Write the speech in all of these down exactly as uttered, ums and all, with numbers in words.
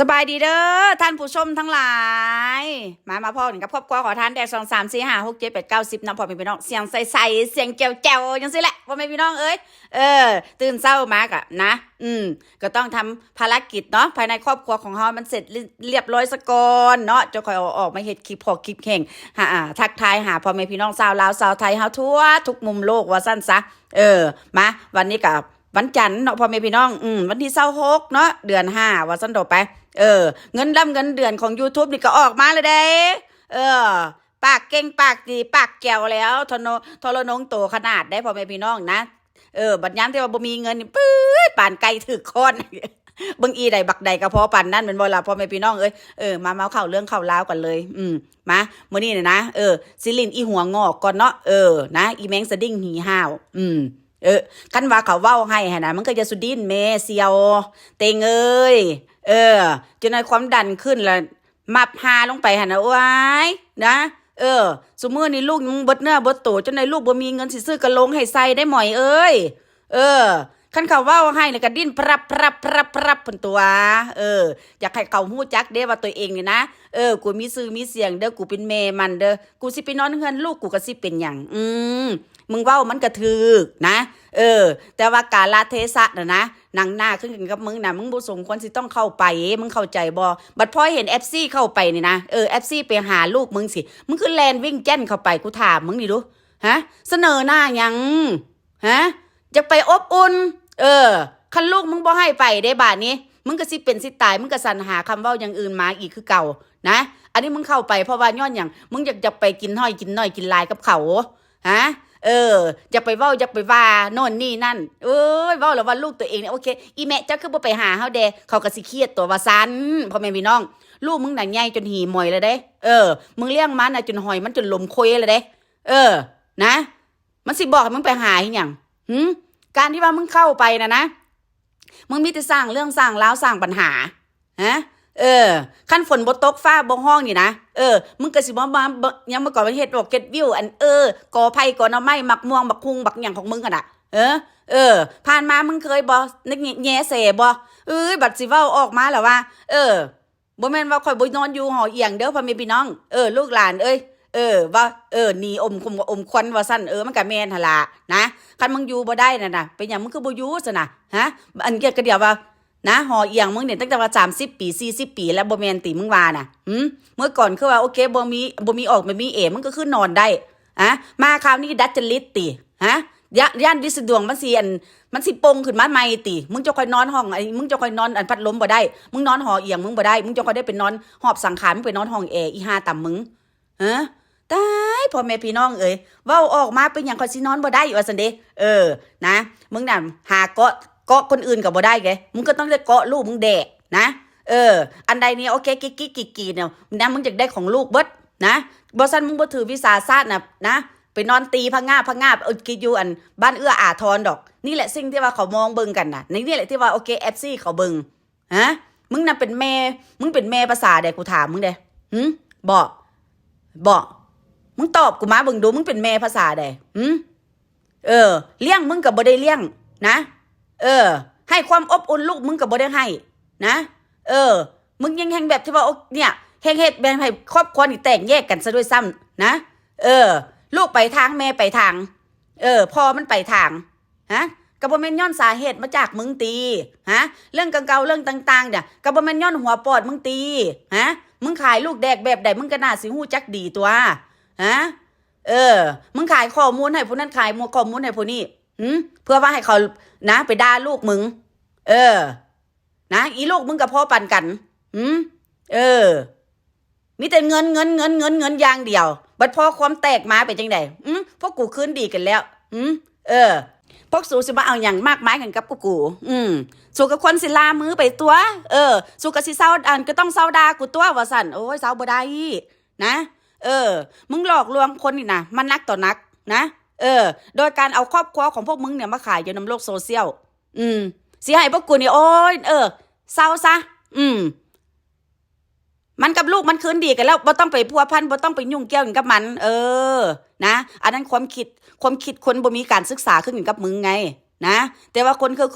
สบายดีเด้อท่านผู้ชมทั้งหลาย มามาพ้อกันกับครอบครัวขอทานแดก สอง สาม สี่ ห้า หก เจ็ด แปด เก้า สิบ นะพ่อแม่พี่น้อง เสียงใสๆ เสียงแจ๋วๆ จังซี่แหละพ่อแม่พี่น้องเอ้ย เออ ตื่นเช้ามากะนะ อืม ก็ต้องทำภารกิจเนาะ ภายในครอบครัวของเฮามันเสร็จเรียบร้อยซะก่อนเนาะ จะค่อยเอาออกมาเฮ็ดคลิปพอคลิปแข่ง หา อ่า ทักทายหาพ่อแม่พี่น้องชาวลาวชาวไทยเฮาทั่วทุกมุมโลกว่าซั่นซะ เออ มา วันนี้ก็วันจันทร์เนาะพ่อแม่พี่น้อง อืม วันที่ซาวหกเนาะ เดือนห้า ว่าซั่นต่อไป เออ เงินดำเงินเดือนของ YouTube นี่ก็ออกมาแล้วเด้ เออ ปากเก่งปากดีปากแจ๋วแล้ว ทะโน ทรนงโตขนาดได้พ่อแม่พี่น้องนะ เออ บัดยามที่ว่าบ่มีเงินนี่ ปื๊ด ปานไก่ถืกค้อน เบิ่งอีใดบักใดก็พอปานนั้นแม่นบ่ล่ะพ่อแม่พี่น้องเอ้ย เออ มาเมาเข้าเรื่องเข้าราวกันเลย อืม มา มื้อนี้น่ะนะ เออ สิลิ้นอีหัวงอกก่อนเนาะ เออ นะ อีแมงสะดิ้งหีห่าว อืม เออ คันว่าเขาเว้าให้หั้นนะ มันก็จะสุดิ้นแม่เสี่ยว เต็งเอ้ย เออ จนในความดันขึ้นละ มับฮาลงไปหั้นนะ โอ้ย นะ เออ ซุมื้อนี้ลูกมึงเบิดเนื้อเบิดตัว จนในลูกบ่มีเงินสิซื้อกะโหลงให้ใส่ได้หมอยเอ้ย เออ คันเขาเว้าให้นี่ก็ดิ้นพรับพรับพรับพรับพุ้นตั๊ว เออ อยากให้เขาฮู้จักเด้ว่าตัวเองนี่นะ เออ กูมีชื่อมีเสียงเด้อ กูเป็นแม่มันเด้อ กูสิไปนอนเฮือนลูกกูก็สิเป็นหยัง อืม มึงเว้ามันก็ถูกนะ เออ แต่ว่ากาลเทศะน่ะนะ หนังหน้าขึ้นกันกับมึงน่ะ มึงบ่สมควรสิต้องเข้าไป มึงเข้าใจบ่ บัดพอเห็น เอฟซี เข้าไปนี่นะ เออ เอฟซี ไปหาลูกมึงสิ มึงคือแล่นวิ่งแจ้นเข้าไป กูถามมึงนี่ดู ฮะ เสนอหน้าหยัง ฮะ อยากไปอบอุ่น เออ คันลูกมึงบ่ให้ไปเด้บาดนี้ มึงก็สิเป็นสิตาย มึงก็สรรหาคำเว้าอย่างอื่นมาอีกคือเก่านะ อันนี้มึงเข้าไปเพราะว่าย้อนหยัง มึงอยากจะไปกินห้อยกินน้อยกินหลายกับเขา ฮะ เออ อยากไปเว้าอยากไปว่าโน่นนี่นั่น เอ้ย เว้าแล้วว่าลูกตัวเองเนี่ย โอเค อีแม่เจ้าคือบ่ไปหาเฮาแด่ เขาก็สิเครียดตั๊วว่าซั่น พ่อแม่พี่น้อง ลูกมึงน่ะใหญ่จนหีหมอยแล้วเด้ เออ มึงเลี้ยงมันน่ะจนหอยมันจนหลมโคยแล้วเด้ เออ นะ มันสิบอกให้มึงไปหาอีหยัง หึ การที่ว่ามึงเข้าไปน่ะนะ มึงมีแต่สร้างเรื่องสร้างราวสร้างปัญหา ฮะ เออ คันฝนบ่ตกฟ้าบ่ฮ้องนี่นะ เออ มึงก็สิบ่มาบ่ ยังเมื่อก่อนมันเฮ็ดดอกเฮ็ดวิว อัน เออ กอไผ่กอหน่อไม้ หมากม่วง บักฮุ่ง บักหยังของมึงหั่นน่ะ เออ เออ ผ่านมามึงเคยบ่ แยแสบ่ เอ้ย บัดสิเว้าออกมาแล้วว่า เออ บ่แม่นว่าข้อยบ่นอนอยู่หอเอียงเด้อพ่อแม่พี่น้อง เออ ลูกหลานเอ้ย เออ ว่า เออ หนีอมคมอมควันว่าซั่น เออ มันก็แม่นหั่นล่ะนะ คันมึงอยู่บ่ได้นั่นน่ะ เป็นหยังมึงคือบ่อยู่ซั่นน่ะ ฮะ อันเดียวก็เดียวว่า นะ หอเอียงมึงเนี่ยตั้งแต่ว่าสามสิบปี สี่สิบปีแล้ว บ่แม่นติมึงว่าน่ะ หึ เมื่อก่อนคือว่า โอเค บ่มี บ่มีออก บ่มีเอ มึงก็คือนอนได้ ฮะ มาคราวนี้ดัดจริตติ ฮะ ย่าน ย่านดิสดวงมันสิอัน มันสิปงขึ้นมาใหม่ติ มึงจะค่อยนอนห้อง ไอ้ มึงจะค่อยนอนอันพัดลมบ่ได้ มึงนอนหอเอียงมึงบ่ได้ มึงจะค่อยได้ไปนอนหอบสังขาร มึงไปนอนห้องแอร์ อีห่าต่ำมึง ฮะ ตาย พ่อแม่พี่น้องเอ้ย เว้าออกมาเป็นหยังข้อยสินอนบ่ได้ว่าซั่นเด้ เออ นะ มึงน่ะหาเกาะ เกาะคนอื่นก็บ่ได้ไง มึงก็ต้องได้เกาะลูกมึงแดกนะ เออ อันใดนี่ โอเค กิกกิกกิกกิกเนี่ยนะ มึงอยากได้ของลูกเบิดนะ บ่ซั่นมึงบ่ถือวิสาสะน่ะนะ ไปนอนตีพะงาบพะงาบ เออ กินอยู่อันบ้านเอื้ออาทรดอก นี่แหละสิ่งที่ว่าเขามองเบิ่งกันน่ะ นี่ นี่แหละที่ว่า โอเค เอฟซี เขาเบิ่ง ฮะ มึงน่ะเป็นแม่ มึงเป็นแม่ภาษาใด กูถามมึงเด้ หึ บอก บอก มึงตอบกูมาเบิ่งดู มึงเป็นแม่ภาษาใด หึ เออ เลี้ยงมึงก็บ่ได้เลี้ยงนะ เออ ให้ความอบอุ่นลูกมึงก็บ่ได้ให้นะ เออ มึงยังแฮงแบบที่ว่า โอ๊ะ เนี่ย แฮงเฮ็ดแบบให้ครอบครัวนี่แตกแยกกันซะด้วยซ้ำนะ เออ ลูกไปทาง แม่ไปทาง เออ พ่อมันไปทาง ฮะ ก็บ่แม่นย้อนสาเหตุมาจากมึงติ ฮะ เรื่องเก่าๆ เรื่องต่างๆ เนี่ย ก็บ่แม่นย้อนหัวปอดมึงติ ฮะ มึงขายลูกแดกแบบใด มึงก็น่าสิฮู้จักดีตั๊ว ฮะ เออ มึงขายข้อมูลให้ผู้นั้น ขายข้อมูลให้ผู้นี้ หึ เพื่อว่าให้เขา นะ ไปด่าลูกมึง เออ นะ อีลูกมึงก็พอปานกัน หึ เออ มีแต่เงิน เงิน เงิน เงิน เงินอย่างเดียว บัดพอความแตกมาเป็นจั่งใด หึ พวกกูคืนดีกันแล้ว หึ เออ พวกสูสิมาเอาหยังมากมายกันกับพวกกู อืม สูก็ควรสิลามือไปตั๊ว เออ สูก็สิเซา อัน ก็ต้องเซาด่ากูตั๊วว่าซั่น โอ๊ย เซาบ่ได้ นะ เออ มึงหลอกลวงคนนี่นะ มันนักต่อนักนะ เออ โดยการเอาครอบครัวของพวกมึงเนี่ยมาขายอยู่นำโลกโซเชียล อืม สิให้พวกกูนี่ โอ๊ย เออ เซาซะ อืม มันกับลูกมันคืนดีกันแล้ว บ่ต้องไปพัวพัน บ่ต้องไปยุ่งเกี่ยวหยังกับมัน เออ นะ อันนั้นความคิด ความคิดคนบ่มีการศึกษาคือกันกับมึงไง นะ แต่ว่าคนคือ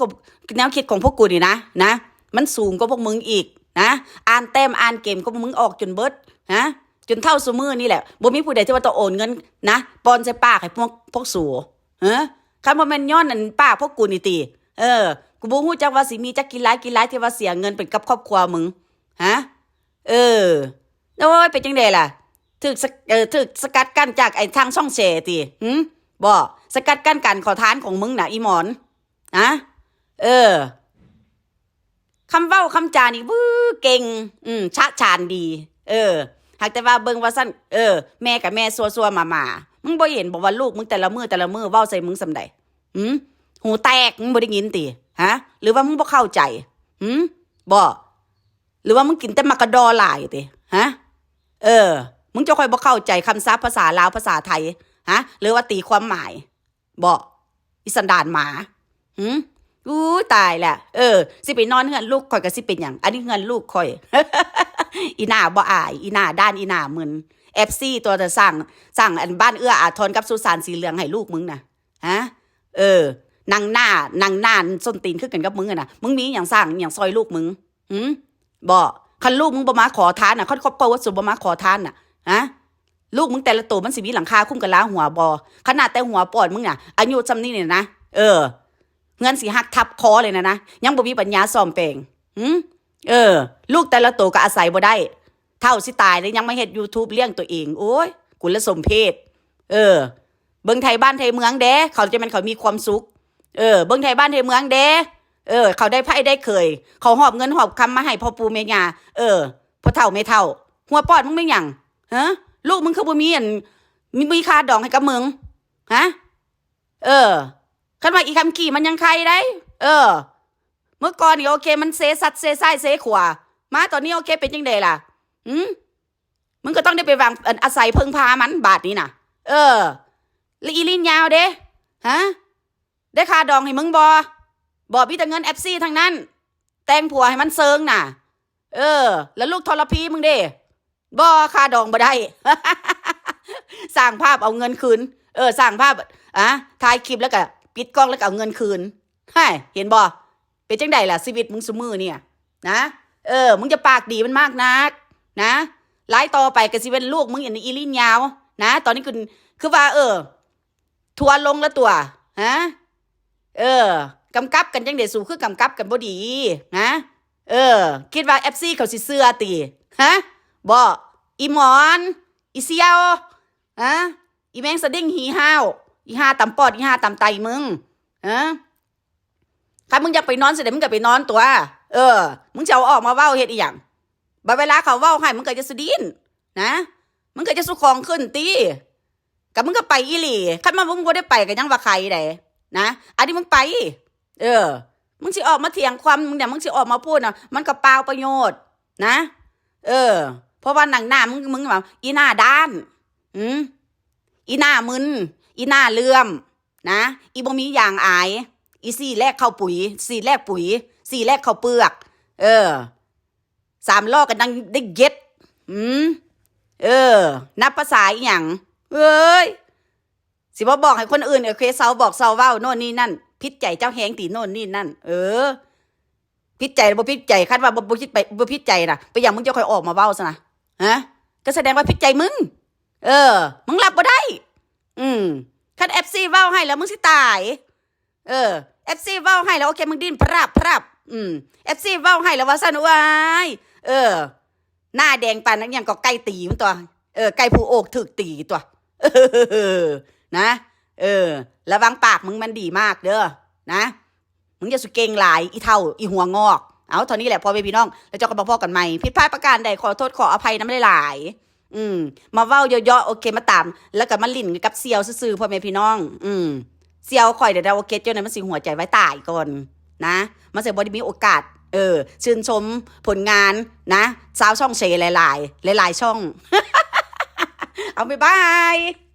แนวคิดของพวกกูนี่นะ นะ มันสูงกว่าพวกมึงอีก นะ อ่านแต้มอ่านเกมของมึงออกจนเบิด ฮะ จนเท่าซุมื้อนี่แหละ บ่มีผู้ใดที่ว่าต้องโอนเงินนะ ปอนใส่ปากให้พวก พวกสู ฮะ คันบ่แม่นย้อนอันปากพวกกูนี่ติ เออ กูบ่ฮู้จักว่าสิมีจักกี่หลายกี่หลายที่ว่าเสียเงินเป็นกับครอบครัวมึง ฮะ เออ โอ้ย เป็นจังได๋ล่ะ ถูกสะ เออ ถูกสกัดกั้นจากไอ้ทางช่องแชร์ติ หึ บ่ สกัดกั้นการขอทานของมึงน่ะ อีหมอน นะ เออ คำเว้าคำจานี่ วื้อ เก่ง อืม ชะชานดี เออ หากแต่ว่าเบิ่งว่าซั่น เออ แม่กับแม่ซัวๆ หม่าๆ มึงบ่เห็นบ่ว่าลูกมึงแต่ละมื้อแต่ละมื้อเว้าใส่มึงส่ำใด หึ หูแตก มึงบ่ได้ยินติ ฮะ หรือว่ามึงบ่เข้าใจ หึ บ่ หรือว่ามึงกินแต่หมากกะดอหลายติ ฮะ เออ มึงจะค่อยบ่เข้าใจคำศัพท์ภาษาลาวภาษาไทย ฮะ หรือว่าตีความหมาย บ่ อีสันดานหมา หึ อู้ ตายแล้ว เออ สิไปนอนเฮือนลูกข่อยก็สิเป็นหยัง อันนี้เฮือนลูกข่อย อีหน้าบ่อาย อีหน้าด้าน อีหน้ามึน เอฟซี ตัวจะสร้าง สร้างอันบ้านเอื้ออาทรกับสุสานสีเหลืองให้ลูกมึงน่ะ ฮะ เออ นั่งหน้า นั่งหน้าส้นตีนคือกันกับมึงอะนะ มึงมีหยังสร้างหยังซอยลูกมึง หึ บ่ คันลูกมึงบ่มาขอทานน่ะ คันครอบครัวสูบ่มาขอทานน่ะ ฮะ ลูกมึงแต่ละโตมันสิมีหลังคาคลุมกะลาหัวบ่ ขนาดแต่หัวปอดมึงน่ะ อายุส่ำนี้เนี่ยนะ เออ เฮือนสิหักทับคอเลยนะนะ ยังบ่มีปัญญาซ่อมแปลง หึ เออ ลูกแต่ละโตก็อาศัยบ่ได้ เฒ่าสิตายแล้วยังมาเฮ็ดยูทูบเลี้ยงตัวเอง โอ้ย กูละสมเพช เออ เบิ่งไทบ้านไทเมืองแด้ เขาจะแม่นเขามีความสุข เออ เบิ่งไทบ้านไทเมืองแด้ เออ เขาได้ไผได้เขย เขาหอบเงินหอบคำมาให้พ่อปู่แม่ย่า เออ พ่อเฒ่าแม่เฒ่า หัวปอดมึงเป็นหยัง ฮะ ลูกมึงคือบ่มีอัน มี มีค่าดองให้กับมึง ฮะ เออ คันว่าอีคำขี้มันยังไข่ได้ เออ เมื่อก่อนนี่โอเค มันเซซัดเซซ้ายเซขวา มาตอนนี้โอเค เป็นจังได๋ล่ะ หึ มึงก็ต้องได้ไปวาง อัน อาศัยเพิ่งพามันบาดนี้น่ะ เออ แล้วอีลีนยาวเด้ ฮะ ได้ค่าดองให้มึงบ่ บ่ มีแต่เงินเอฟซีทั้งนั้น แต่งผัวให้มันเซิงน่ะ เออ แล้วลูกทรพีมึงเด้ บ่ ค่าดองบ่ได้ สร้างภาพเอาเงินคืน เออ สร้างภาพ อ่ะ ถ่ายคลิปแล้วก็ปิดกล้องแล้วก็เอาเงินคืน ฮะ เห็นบ่ เป็นจังใดล่ะ ชีวิตมึงซุมื้อเนี่ย นะ เออ มึงจะปากดีมันมากนัก นะ หลายต่อไปก็สิเป็นลูกมึงอย่างอีลีนยาว นะ ตอนนี้คือ คือว่า เออ ทัวร์ลงแล้วตัว ฮะ เออ กำกับกันจังได๋ สูคือกำกับกันบ่ดี นะ เออ คิดว่าเอฟซีเขาสิเชื่อติ ฮะ บ่ อีหมอน อีเสี่ยว ฮะ อีแมงสะดิ้งหีห้าว อีห่าตำปอด อีห่าตำไตมึง ฮะ คันมึงอยากไปนอนสิเด้ มึงก็ไปนอนตัว เออ มึงจะเอาออกมาเว้าเฮ็ดอีหยัง บัดเวลาเขาเว้าให้ มึงก็จะสะดิ้น นะ มึงก็จะสุของขึ้นติ ก็มึงก็ไปอีหลี คันว่ามึงบ่ได้ไปก็ยังว่าใครใด๋ นะ อันนี้มึงไป เออ มึงสิออกมาเถียงความ มึงเนี่ย มึงสิออกมาพูดน่ะ มันก็เปล่าประโยชน์ นะ เออ เพราะว่าหนังหน้ามึง มึงว่า อีหน้าด้าน อืม อีหน้ามึน อีหน้าเหลื่อม นะ อีบ่มียางอาย อีสี่แลกข้าวปุ๋ย สี่แลกปุ๋ย สี่แลกข้าวเปลือก เออ สามล้อก็นั่งได้เย็ด อืม เออ นับภาษาอีหยัง เอ้ย สิบ่บอกให้คนอื่น โอเค เซาบอกเซาเว้า โน่นนี่นั่น ผิดใจเจ้าแฮงติ โน่นนี่นั่น เออ ผิดใจบ่ผิดใจ คันว่าบ่ บ่ผิดไป บ่ผิดใจน่ะ เป็นหยังมึงจะค่อยออกมาเว้าซะนะ ฮะ ก็แสดงว่าผิดใจมึง เออ มึงรับบ่ได้ อืม คันเอฟซีเว้าให้แล้วมึงสิตาย เออ เอฟซีเว้าให้แล้ว โอเค มึงดิ้นพรับพรับ อืม เอฟซีเว้าให้แล้วว่าซั่น ว้าย เออ หน้าแดงปานนั้นยังก็ไก่ตีมันตัว เออ ไก่ผู้โอกถูกตีตัว นะ เออ ระวังปากมึงมันดีมากเด้อ นะ มึงอย่าสุเก่งหลาย อีเฒ่า อีหัวงอก เอา เท่านี้แหละ พ่อแม่พี่น้อง แล้วเจ้าก็มาพ้อกันใหม่ ผิดพลาดประการใด ขอโทษขออภัยนำหลายๆ อืม มาเว้าเยาะๆ โอเค มาตาม แล้วก็มาหลิ้นกับเสี่ยวซื่อๆ พ่อแม่พี่น้อง อืม เสี่ยวข่อยเดี๋ยว โอเค เจ้านั้นมันสิหัวใจไว้ตายก่อน นะ มันสิบ่ได้มีโอกาส เออ ชื่นชมผลงาน นะ ชาวช่องเชหลายๆ หลายๆ ช่อง เอา บ๊ายบาย